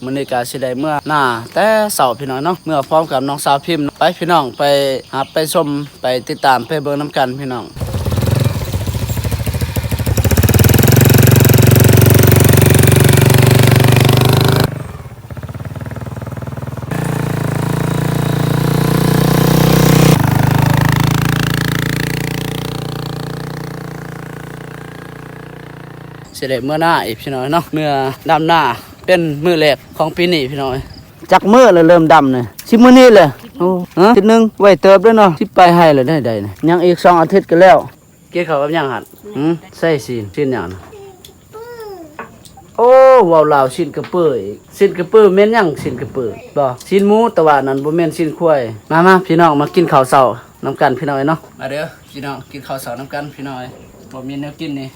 ມື້ນີ້ກໍຊິໄດ້ເມືອນາແຕ່ເຊົ້າພີ່ນ້ອງເນາະ, ເມືອພ້ອມກັບນ້ອງສາວພິມ. ໄປພີ່ນ້ອງ ໄປຮັບໄປຊົມ ໄປຕິດຕາມໄປເບິ່ງນຳກັນພີ່ນ້ອງ. ຊິໄດ້ເມືອນາອີກພີ່ນ້ອງເນາະ, ເມືອດຳນາເປັນມື້ແລກຂອງປີນີ້ພີ່ນ້ອງເອີຍ. ຈັກມື້ແລ້ວເລີ່ມດຳນີ້? ສິບມື້ນີ້ແຫຼະ. ໂອ້ ຮະ ທິດໜຶ່ງ ໄວເຕີບເດ້ເນາະ, ສິບປາຍໄຮ່ແລ້ວໄດ້ ໄດ້ນີ້ ຍັງອີກສອງອາທິດກໍແລ້ວ. ກິນເຂົ້າກັບຫຍັງຫັ້ນ? ຫື ໃສ່ຊີ້ນ ຊີ້ນຫຍັງນະ? ໂອ້ ເວົ້າລາວຊີ້ນກະເປີອີກ. ຊີ້ນກະເປີແມ່ນຫຍັງ? ຊີ້ນກະເປີບໍ? ຊີ້ນໝູ, ແຕ່ວ່ານັ້ນບໍ່ແມ່ນຊີ້ນຄວາຍ. ມາ ມາ ພີ່ນ້ອງ ມາກິນເຂົ້າເຊົ້ານຳກັນພີ່ນ້ອງເອີຍເນາະ. ມາເດີພີ່ນ້ອງ ກິນເຂົ້າເຊົ້ານຳກັນພີ່ນ້ອງເອີຍ. ບໍ່ມີແນວກິນນີ້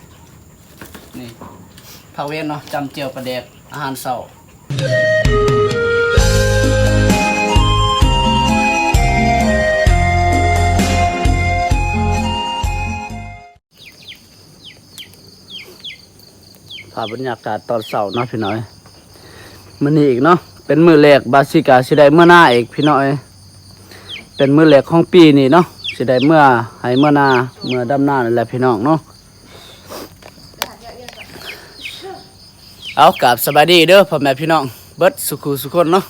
ນີ້ ພາກເວັນເນາະ, ຈຳແຈ່ວປາແດກ ອາຫານເຊົ້າ. ພາບບັນຍາກາດຕອນເຊົ້າເນາະພີ່ນ້ອງເອີຍ. ມື້ນີ້ອີກເນາະ ເປັນມື້ແລກ ບາຊິກາຊິໄດ້ເມືອນາອີກພີ່ນ້ອງເອີຍ. ເປັນມື້ແລກຂອງປີນີ້ເນາະ ຊິໄດ້ເມືອໄຮ່ເມືອນາ ເມືອດຳນານີ້ແຫຼະພີ່ນ້ອງເນາະ. ເອົາ ກາບສະບາຍດີເດີພໍ່ແມ່ພີ່ນ້ອງເບິດສູ່ຄູ່ສູ່ຄົນເນາະ,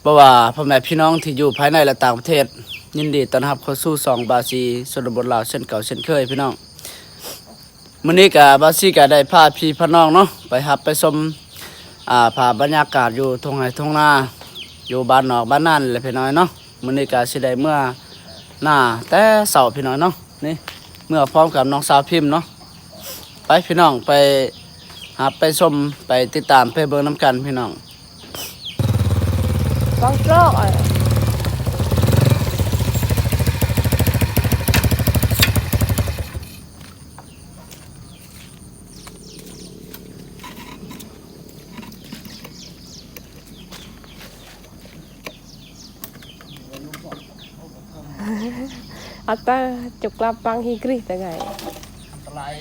ບໍ່ວ່າພໍ່ແມ່ພີ່ນ້ອງທີ່ຢູ່ພາຍໃນ ແລະ ຕ່າງປະເທດ. ຍິນດີຕ້ອນຮັບເຂົ້າສູ່ຊ່ອງບາຊີຊົນນະບົດລາວ ເຊັ່ນເກົ່າເຊັ່ນເຄີຍພີ່ນ້ອງ. ມື້ນີ້ກະບາຊີກະໄດ້ພາພີ່ພານ້ອງເນາະ ໄປຮັບໄປຊົມ ອ່າ ພາບບັນຍາກາດຢູ່ທົ່ງໄຮ່ທົ່ງນາ ຢູ່ບ້ານນອກບ້ານນານີ້ແຫຼະພີ່ນ້ອງເນາະ. ມື້ນີ້ກະຊິໄດ້ເມືອນາແຕ່ເຊົ້າພີ່ນ້ອງເນາະ. ນີ້ ເມືອພ້ອມກັບນ້ອງສາວພິມເນາະ. ໄປພີ່ນ້ອງ ໄປຮັບໄປຊົມ ໄປຕິດຕາມໄປເບິ່ງນຳກັນພີ່ນ້ອງ. ອາຕາ ຈົກລາບປັງຮີກຣິຕະໄງ ອັນຕະລາຍ.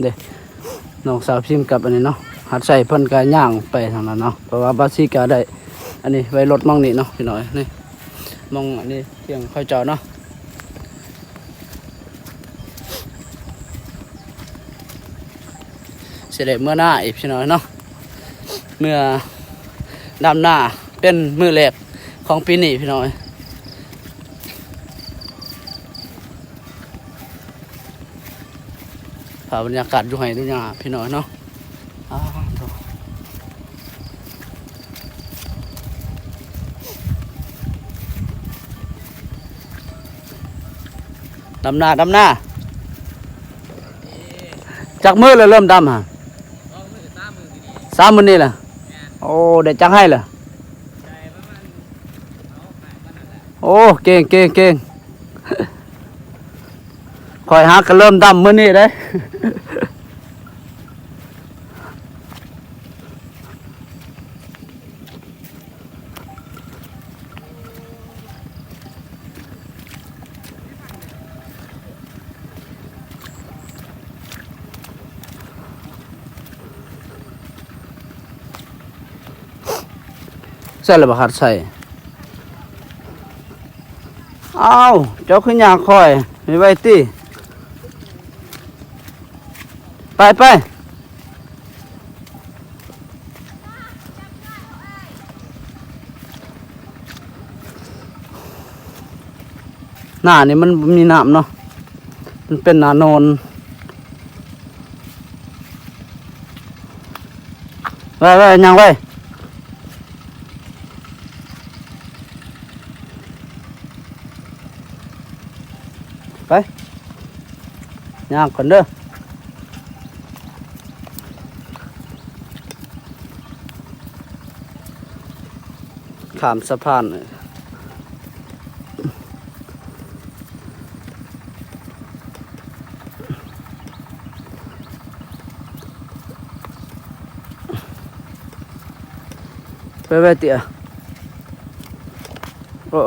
ເດ້ ນ້ອງສາວພິມກັບອັນນີ້ເນາະ ຫັດໃສ່ເພິ່ນກະຍ່າງໄປທາງນັ້ນເນາະ ເພາະວ່າບາຊິກະໄດ້ອັນນີ້ໄວ້ລົດໝ່ອງນີ້ເນາະພີ່ນ້ອງ. ນີ້ໝ່ອງອັນນີ້ ທຽງເຂົາເຈົ້າເນາະ ຊິໄດ້ເມືອນາອີກພີ່ນ້ອງເນາະ. ເມືອດຳນາເປັນມື້ແລກຂອງປີນີ້ພີ່ນ້ອງເອີຍ. ພາບບັນຍາກາດຢູ່ໄຮ່ຢູ່ນາພີ່ນ້ອງເນາະ. ອ້າໂທ້ ດຳນາ ດຳນາ. ຈັກມື້ແລ້ວເລີ່ມດຳຫະ? ສອງມື້ ສາມມື້ນີ້ ສາມມື້ນີ້ລະ. ແມ່ນ. ໂອ້ ໄດ້ຈັກໄຮ່ລະ? ໄດ້ປະມານ ເອົາໄຮ່ປານນັ້ນແຫຼະ. ໂອ້ ເກັ່ງ ເກັ່ງ ເກັ່ງ. ຂ້ອຍຫາກະເລີ່ມດຳມື້ນີ້ເດ້. ແຕ່ລະບໍ່ຄັດໃສ່. ອ້າວ ເຈົ້າຄືຫຍັງຂ້ອຍ ໄວໆຕິ. ໄປໆ. ໜ້ານີ້ມັນບໍ່ມີນ້ຳເນາະ ມັນເປັນໜ້າໂນນ. ໄວໆ ຍ່າງໄວ. ໄປ ຍ່າງກ່ອນເດີ. ຂ້າມສະພານ. ໄປໄວເຕະ. ໂອ້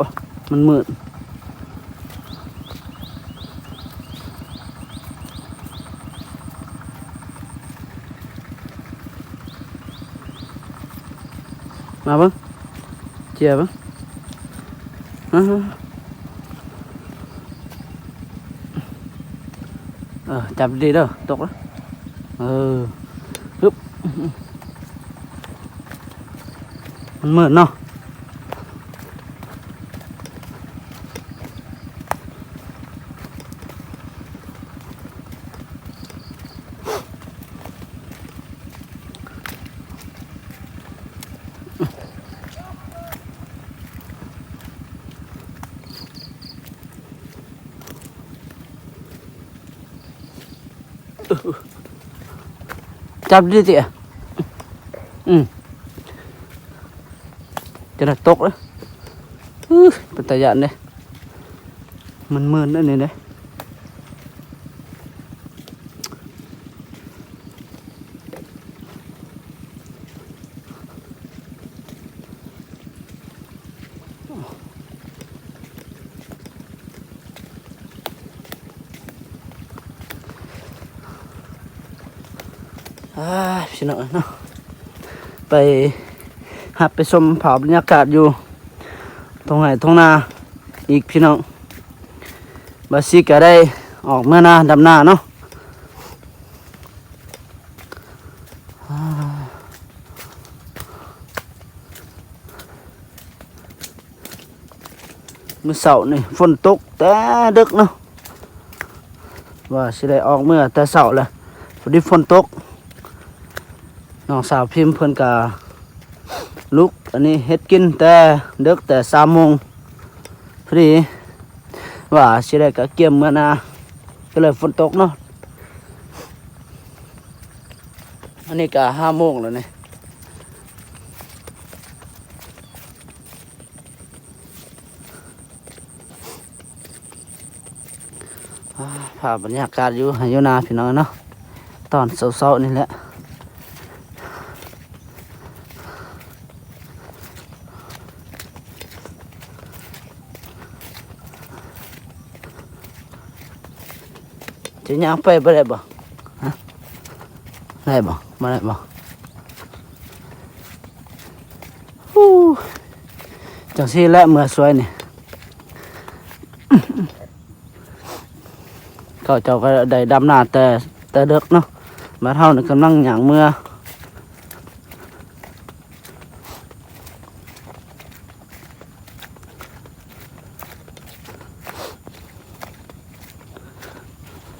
ມັນມືດ. ມາເບິ່ງ ເຈຍເບິ່ງ. ເອີ ຈັບດີໆເດີ ຕົກແລ້ວ. ເອີ ຮຶບ ມັນມືດເນາະ. ຈັບດີຕິ. ອືມ ຈະໄດ້ຕົກເດ້. ອື ເປັນຕາຢ້ານເດ້ ມັນມືນເດ້ນີ້ເດ້. ອ່າ ພີ່ນ້ອງເອີຍເນາະ ໄປຮັບໄປຊົມພາບບັນຍາກາດຢູ່ທົ່ງໄຮ່ທົ່ງນາອີກ ພີ່ນ້ອງ. ບາຊິກະໄດ້ອອກເມືອນາດຳນາເນາະ. ມື້ເຊົ້ານີ້ຝົນຕົກແຕ່ເດິກເນາະ ວ່າຊິໄດ້ອອກເມືອແຕ່ເຊົ້າແຫຼະ ພໍດີຝົນຕົກ. ນ້ອງສາວພິມເພິ່ນກະລຸກ ອັນນີ້ເຮັດກິນແຕ່ເດິກ ແຕ່ສາມໂມງ ພໍດີ ວ່າຊິໄດ້ກະກຽມເມືອນາ ກໍເລີຍຝົນຕົກເນາະ. ອັນນີ້ກະຫ້າໂມງແລ້ວນີ້. ອ່າ ພາບບັນຍາກາດຢູ່ໄຮ່ຢູ່ນາ ພີ່ນ້ອງເນາະ ຕອນເຊົ້າໆນີ້ແຫຼະ. ຈະຍ່າງໄປບໍ່ໄດ້ບໍ່? ຮະ? ໄດ້ບໍ່? ບໍ່ໄດ້ບໍ່? ອູ້ ຈັ່ງຊີ້ແຫຼະເມືອສວຍນີ້. ເຂົາເຈົ້າກໍໄດ້ດຳນາແຕ່ ແຕ່ເດິກເນາະ ບາດເຮົານີ້ກຳລັງຍ່າງເມືອ.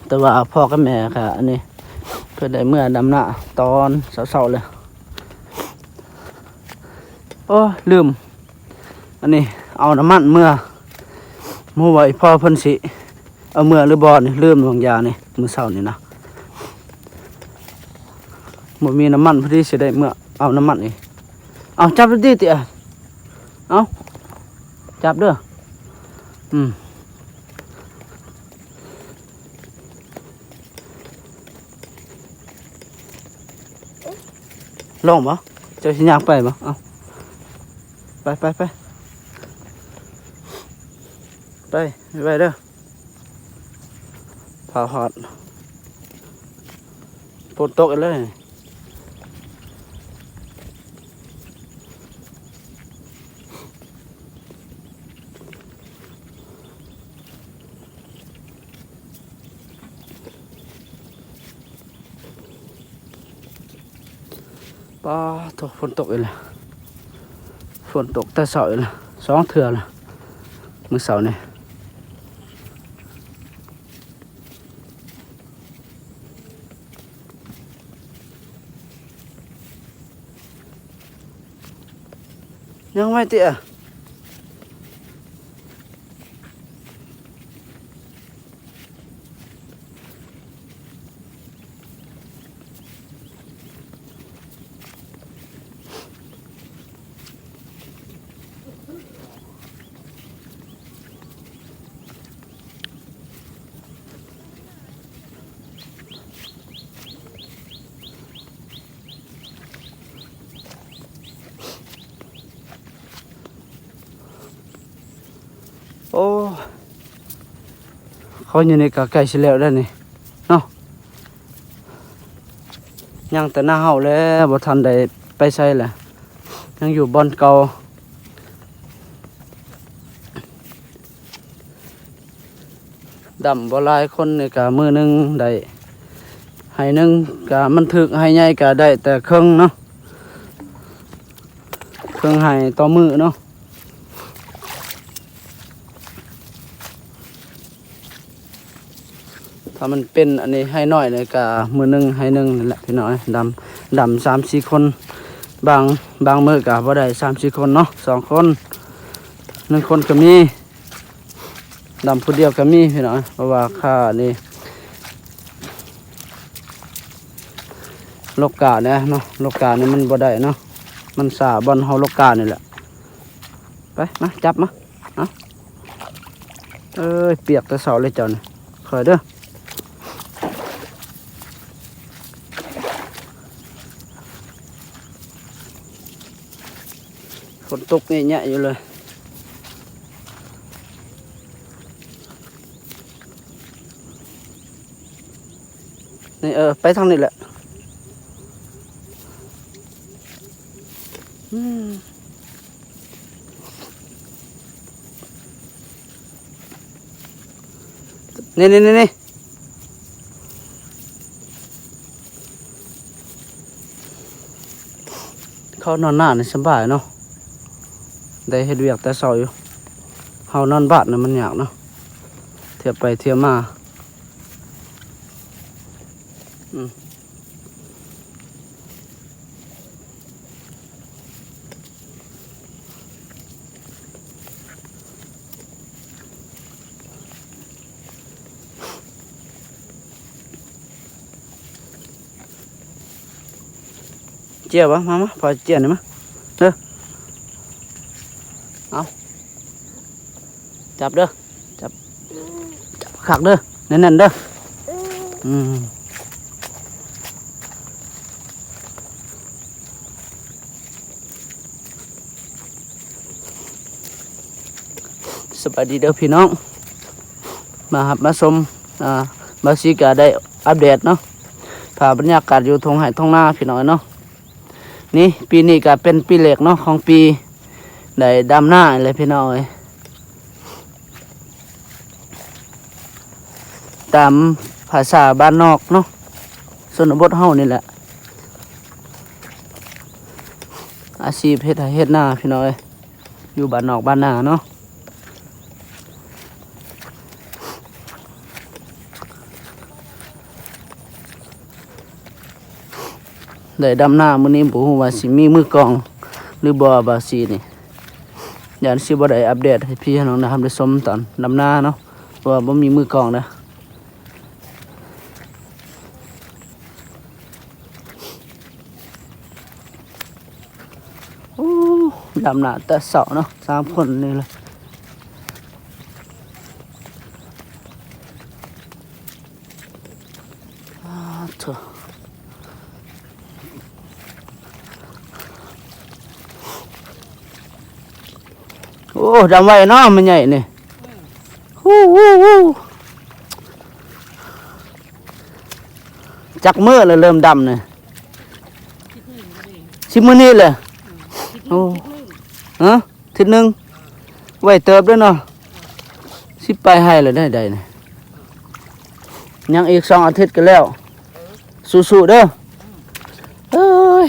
ແຕ່ວ່າພໍ່ກັບແມ່ກະ ອັນນີ້ ເພິ່ນໄດ້ເມືອດຳນາຕອນເຊົ້າໆເລີຍ. ໂອ້ ລືມ ອັນນີ້ເອົານ້ຳມັນເມືອ ບໍ່ຮູ້ວ່າອີ່ພໍ່ເພິ່ນຊິເອົາເມືອຫຼືບໍ່ນີ້ ລືມວາງຢານີ້ ມື້ເຊົ້ານີ້ນະ ບໍ່ມີນ້ຳມັນ ພໍດີຊິໄດ້ເມືອເອົານ້ຳມັນອີກ. ເອົາ ຈັບດີໆຕິ ເອົາ ຈັບເດີ. ອືມ ລອງບໍ່? ເຈົ້າຊິຍ່າງໄປບໍ່? ເອົາ ໄປ ໄປ ໄປ ໄປ ໄວໆເດີ. ຟ້າວຮອດ ຝົນຕົກອີກແລ້ວ. ປາໂທ້ ຝົນຕົກອີກແລ້ວ ຝົນຕົກແຕ່ເຊົ້າອີກແລ້ວ ສອງເທື່ອແລ້ວ ມື້ເຊົ້ານີ້. ຍັງໄວ້ຕິອະ. ໂອ້ ເຂົາຢູ່ນີ້ກໍໃກ້ຊິແລ້ວແລ້ວນີ້ເນາະ ຍັງແຕ່ນາເຮົາແຫຼະ ບໍ່ທັນໄດ້ໄປໃສແຫຼະ ຍັງຢູ່ບ່ອນເກົ່າ. ດຳບໍ່ຫຼາຍຄົນນີ້ກະມື້ໜຶ່ງໄດ້ໄຮ່ໜຶ່ງ ກະມັນຖືກໄຮ່ໃຫຍ່ກະໄດ້ແຕ່ເຄິ່ງເນາະ ເຄິ່ງໄຮ່ຕໍ່ມື້ເນາະ. ຖ້າມັນເປັນອັນນີ້ໄຮ່ນ້ອຍນີ້ກະມື້ໜຶ່ງໄຮ່ໜຶ່ງນີ້ແຫຼະພີ່ນ້ອງເອີຍ ດຳ ດຳສາມສີ່ຄົນ ບາງ ບາງມື້ກະບໍ່ໄດ້ສາມສີ່ຄົນເນາະ ສອງຄົນ ໜຶ່ງຄົນກະມີ. ດຳຜູ້ດຽວກໍມີພີ່ນ້ອງ ເພາະວ່າຂ້ານີ້ລົກກາແດ່ເນາະ ລົກການີ້ມັນບໍ່ໄດ້ເນາະ ມັນຊ້າບ່ອນເຮົາລົກການີ້ແຫຼະ. ໄປ ມາ ຈັບມາ ເອົາ ເອີຍ ປຽກແຕ່ເຊົ້າເລີຍເຈົ້ານີ້ ຄ່ອຍເດີ. ຝົນຕົກແຍະໆຢູ່ເລີຍ ນີ້ ເອີ ໄປທາງນີ້ແຫຼະ ອືມ ນີ້ໆໆໆ. ເຂົານອນໜ້ານີ້ສະບາຍເນາະ ໄດ້ເຮັດວຽກແຕ່ເຊົ້າຢູ່ ເຮົານອນບ້ານນະມັນຍາກເນາະ ທຽບໄປທຽບມາ ອືມ. ເຈ້ຍບໍ່? ມາ ມາ ພໍ່ເຈ້ຍນີ້ມາ ເອີ ເອົາ ຈັບເດີ ຈັບ ຈັບຄັກເດີ ແໜ້ນໆເດີ ອືມ. ສະບາຍດີເດີພີ່ນ້ອງ ມາຮັບມາຊົມ ອ່າ ບ່າວສີກະໄດ້ອັບເດດເນາະ ພາບບັນຍາກາດຢູ່ທົ່ງໄຮ່ທົ່ງນາພີ່ນ້ອງເນາະ. ນີ້ ປີນີ້ກະເປັນປີແລກເນາະ ຂອງປີ ໄດ້ດຳນາແຫຼະພີ່ນ້ອງເອີຍ ຕາມພາສາບ້ານນອກເນາະ ຊົນນະບົດເຮົານີ້ແຫຼະ ອາຊີບເຮັດໄຮ່ເຮັດນາພີ່ນ້ອງເອີຍ ຢູ່ບ້ານນອກບ້ານນາເນາະ. ໄດ້ດຳນາມື້ນີ້ ບໍ່ຮູ້ວ່າຊິມີມືກ້ອງຫຼືບໍ່ ບ່າວສີນີ້ ຢ້ານຊິບໍ່ໄດ້ອັບເດດໃຫ້ພີ່ໃຫ້ນ້ອງໄດ້ຮັບໄດ້ຊົມຕອນດຳນາເນາະ ເພາະວ່າບໍ່ມີມືກ້ອງເດ້. ໂອ້ ດຳນາແຕ່ເຊົ້າເນາະ ສາມຄົນນີ້ລະ ອາໂທ້ ໂອ້ ດຳໄວເນາະ ແມ່ໃຫຍ່ນີ້. ຫູ ຫູ ຫູ ຈັກມື້ລະເລີ່ມດຳນີ້? ສິບມື້ນີ້ແຫຼະ. ໂອ້ ຮະ ທິດໜຶ່ງ ໄວເຕີບເດ້ເນາະ. ສິບປາຍໄຮ່ລະໄດ້ ໄດ້ນີ້ ຍັງອີກສອງອາທິດກໍແລ້ວ. ສູ້ໆເດີ. ເອີຍ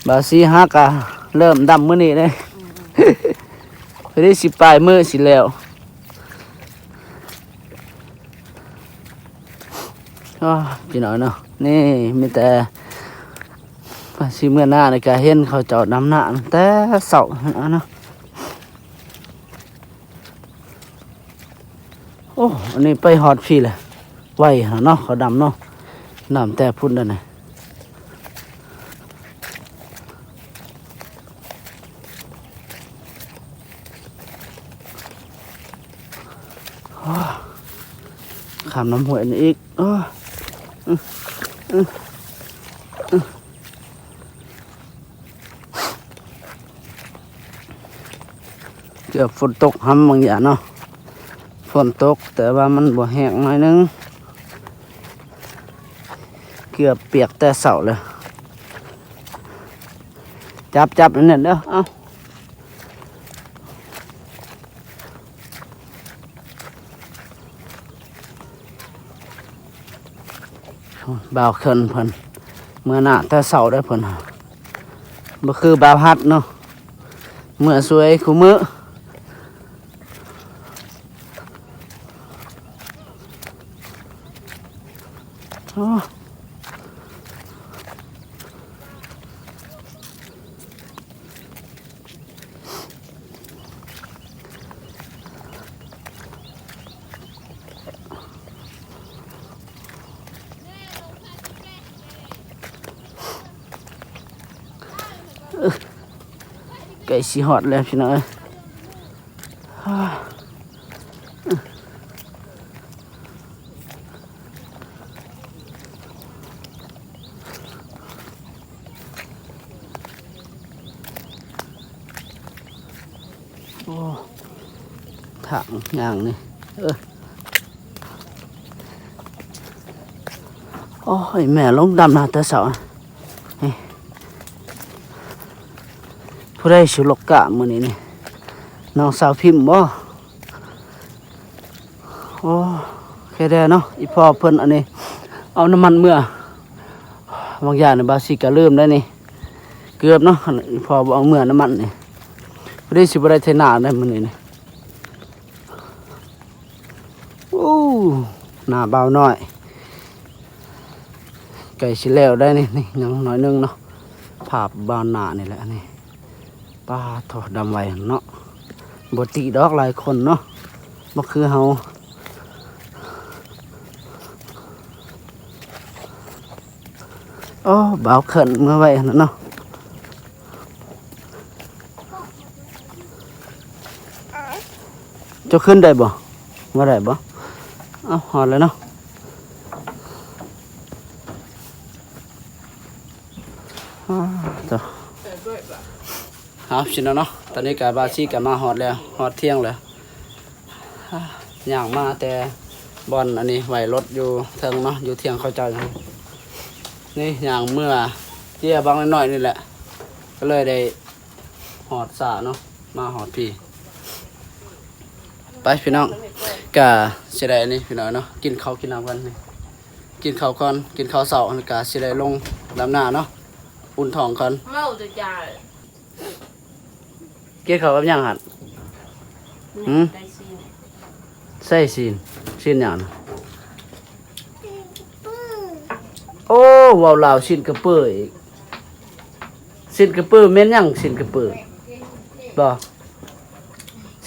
ບ່າວສີຫາກະເລີ່ມດຳມື້ນີ້ເດ້ ພໍດີຊິປາຍມື້ຊິແລ້ວ. ອ້າ ພີ່ນ້ອງເນາະ ນີ້ມີແຕ່ ວ່າຊິເມືອນານີ້ກະເຫັນເຂົາເຈົ້າດຳນາຕັ້ງແຕ່ເຊົ້າເນາະ. ໂອ້ ອັນນີ້ໄປຮອດພີ້ແຫຼະ ໄວເນາະ ເຂົາດຳເນາະ ດຳແຕ່ພຸ້ນແລ້ວນະ. ຂ້າມນ້ຳຫ້ວຍນີ້ອີກ ເກືອບຝົນຕົກຫຳບາງຢ່າງເນາະ ຝົນຕົກແຕ່ວ່າມັນບໍ່ແຮງໜ້ອຍໜຶ່ງ ເກືອບປຽກແຕ່ເຊົ້າເລີຍ. ຈັບ ຈັບແໜ້ນໆເດີ ເອົາ. ບ່າວເຂີນເພິ່ນເມືອນາແຕ່ເຊົ້າເດີເພິ່ນ ບໍ່ຄືບ່າວຮັດເນາະ ເມືອສວຍຄູ່ມື້. ໂອ້ ໃກ້ຊິຮອດແລ້ວພີ່ນ້ອງເອີຍ. ໂອ້ ທາງຍ່າງນີ້ ເອີ ໂອ້ຍ ແມ່ລົງດຳນາແຕ່ເຊົ້າ. ນີ້ ຜູ້ໃດສຸລົກກະມື້ນີ້ນີ້ ນ້ອງສາວພິມບໍ? ໂອ້ ແຄ່ແດ່ເນາະ ອີ່ພໍ່ເພິ່ນອັນນີ້ ເອົານ້ຳມັນເມືອ ບາງຢ່າງນີ້ບາຊິກະລືມໄດ້ນີ້ ເກືອບເນາະ ອີ່ພໍ່ບໍ່ເອົາເມືອນ້ຳມັນນີ້ ພໍດີຊິບໍ່ໄດ້ໄຖນາໄດ້ມື້ນີ້ນີ້. ໂອ້ ນາບ່າວນ້ອຍ ໃກ້ຊິແລ້ວໄດ້ນີ້ ນີ້ຍັງໜ້ອຍໜຶ່ງເນາະ ພາບບ່າວນານີ້ແຫຼະນີ້. ປາໂທ້ ດຳໄວເນາະ ບໍ່ຕິດອກ ຫຼາຍຄົນເນາະ ບໍ່ຄືເຮົາ. ໂອ້ ບ່າວເຂີນເມືອໄວຫັ້ນນະເນາະ. ເຈົ້າຂຶ້ນໄດ້ບໍ່? ບໍ່ໄດ້ບໍ່? ເອົ້າ ຮອດແລ້ວເນາະ. ອ້າ ໂທ້ ເອົາ ພີ່ນ້ອງເນາະ ຕອນນີ້ກະບາຊິກະມາຮອດແລ້ວ ຮອດທ່ຽງແລ້ວ. ຍ່າງມາແຕ່ບ່ອນອັນນີ້ ໄວ້ລົດຢູ່ເທິງເນາະ ຢູ່ທ່ຽງເຂົາເຈົ້າ. ນີ້ຍ່າງເມືອເຈຍບາງນ້ອຍໆນີ້ແຫຼະ ກໍເລີຍໄດ້ຮອດຊ້າເນາະ ມາຮອດພີ້. ໄປພີ່ນ້ອງ ກະຊິໄດ້ອັນນີ້ພີ່ນ້ອງເນາະ ກິນເຂົ້າກິນນ້ຳກັນນີ້ ກິນເຂົ້າກ່ອນ ກິນເຂົ້າເຊົ້າ ແລ້ວກະຊິໄດ້ລົງດຳນາເນາະ ອຸ່ນທ້ອງກ່ອນ. ເວົ້າແຕ່ຈາ ກິນເຂົ້າກັບຫຍັງຫັ້ນ? ຫືມ? ໄດ້ຊີ້ນ ໃສ່ຊີ້ນ ຊີ້ນຫຍັງນະ? ໂອ້ ເວົ້າລາວຊີ້ນກະເປີອີກ. ຊີ້ນກະເປີແມ່ນຫຍັງ? ຊີ້ນກະເປີບໍ່?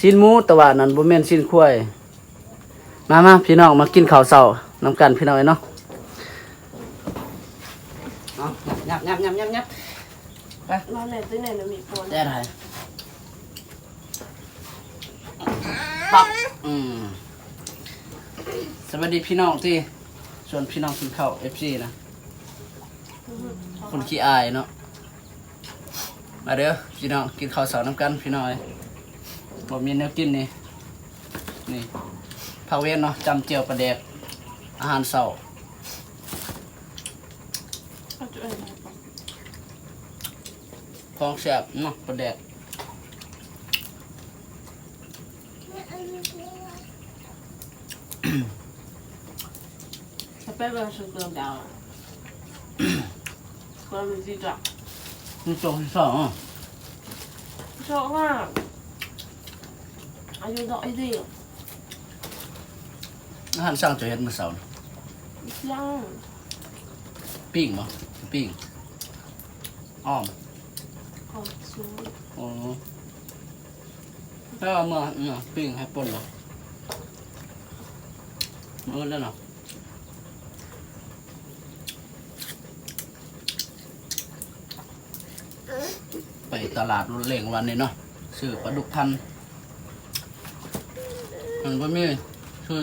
ຊີ້ນໝູ ແຕ່ວ່ານັ້ນບໍ່ແມ່ນຊີ້ນຄວາຍ. ມາ ມາ ພີ່ນ້ອງ ມາກິນເຂົ້າເຊົ້ານຳກັນ ພີ່ນ້ອງເອີຍເນາະ. ເອົາ ຫຍັບ ຫຍັບ ຫຍັບ ຫຍັບ ຫຍັບ ໄປ ມາແມ່ ຕົວນີ້ນະມີຄົນ ແດ່ໄດ໋ ປັບ ອືມ ສະບາຍດີພີ່ນ້ອງ ທີ່ຊວນພີ່ນ້ອງກິນເຂົ້າ ເອັຟຊີ ນະ ຄົນຂີ້ອາຍເນາະ. ມາເດີພີ່ນ້ອງ ກິນເຂົ້າເຊົ້ານຳກັນພີ່ນ້ອງເອີຍ. ບໍ່ມີແນວກິນນີ້ ນີ້ ພາກວຽນເນາະ ຈ້ຳແຈ່ວປາແດກ ອາຫານເຊົ້າ ຂອງແຊບເນາະ ປາແດກ. ໄປເບິ່ງຊຸດເບິ່ງດາວ ຄົນມັນຊິຈັກ ໂຕທີສອງ ສອງ ອາຍຸນ້ອຍດີ. ອາຫານສັງຈະເຮັດມື້ເຊົ້ານີ້? ຍັງ. ປີ້ງບໍ່? ປີ້ງ ອ້ອມ ອ້ອມຊຸກ. ອໍ ແລ້ວເອົາມາ ເອົາມາປີ້ງໃຫ້ປົ່ນເນາະ ມື້ອື່ນແລ້ວເນາະ. ໄປຕະຫຼາດລົດເລັ່ງວັນນີ້ເນາະ ຊື້ປາດຸກພັນ ມັນບໍ່ມີ ຊື້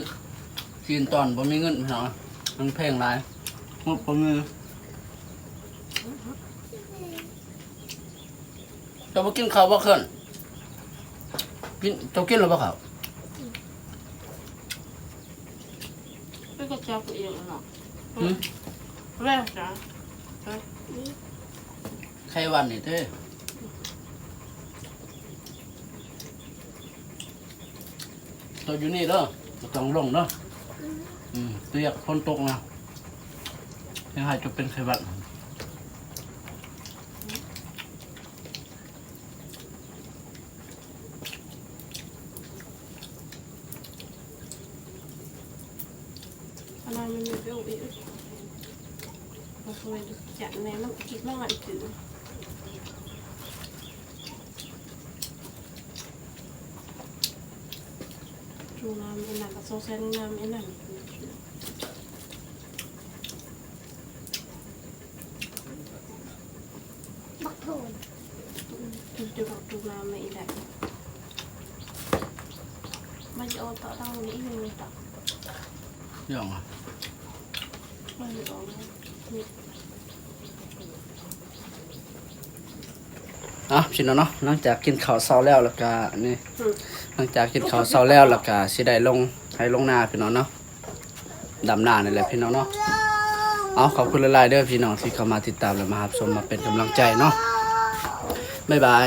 ຊີ້ນຕອນ ບໍ່ມີເງິນພີ່ນ້ອງ ມັນແພງຫຼາຍ ງົບບໍ່ມີ. ເຈົ້າບໍ່ກິນເຂົ້າບໍ່ເຄື່ອນ? ກິນ ເຈົ້າກິນແລ້ວບໍ່ເຂົ້າ? ເປັນກະຈັບເອງເນາະ. ຫືມ? ແວ່ຈ້ະ ໄຂ້ຫວັດນີ້ເດ້. ໂຕຢູ່ນີ້ເດີ ບໍ່ຕ້ອງລົງເດີ. ອືມ ອືມ ປຽກ ຝົນຕົກນະ ຍັງໃຫ້ເຈົ້າເປັນໄຂ້ຫວັດ. ອັນນັ້ນມັນມີເປັນອີກ ມາຊ່ວຍຈັດແດ່ ມັນຄິດວ່າອັນຄື ຈູນ້ຳອັນນັ້ນກະສົງໄສນ້ຳອັນນັ້ນ. ບັກໂທນ ອືມ ຈຸບັກຈຸນ້ຳມາອີກແລ້ວ ມັນຈະອອກຕະເອົານີ້ອີກໜຶ່ງຕະ ຢ່າງ ມັນຈະອອກ ເອົາ ພີ່ນ້ອງເນາະ ຫຼັງຈາກກິນເຂົ້າເຊົ້າແລ້ວ ແລ້ວກະນີ້ ອືມ ຫຼັງຈາກກິນເຂົ້າເຊົ້າແລ້ວ ແລ້ວກະຊິໄດ້ລົງໄຮ່ລົງນາ ພີ່ນ້ອງເນາະ. ດຳນານີ້ແຫຼະພີ່ນ້ອງເນາະ. ເອົາ ຂອບຄຸນຫຼາຍໆເດີພີ່ນ້ອງທີ່ເຂົ້າມາຕິດຕາມ ແລະ ມາຮັບຊົມ ມາເປັນກຳລັງໃຈເນາະ. ບາຍບາຍ.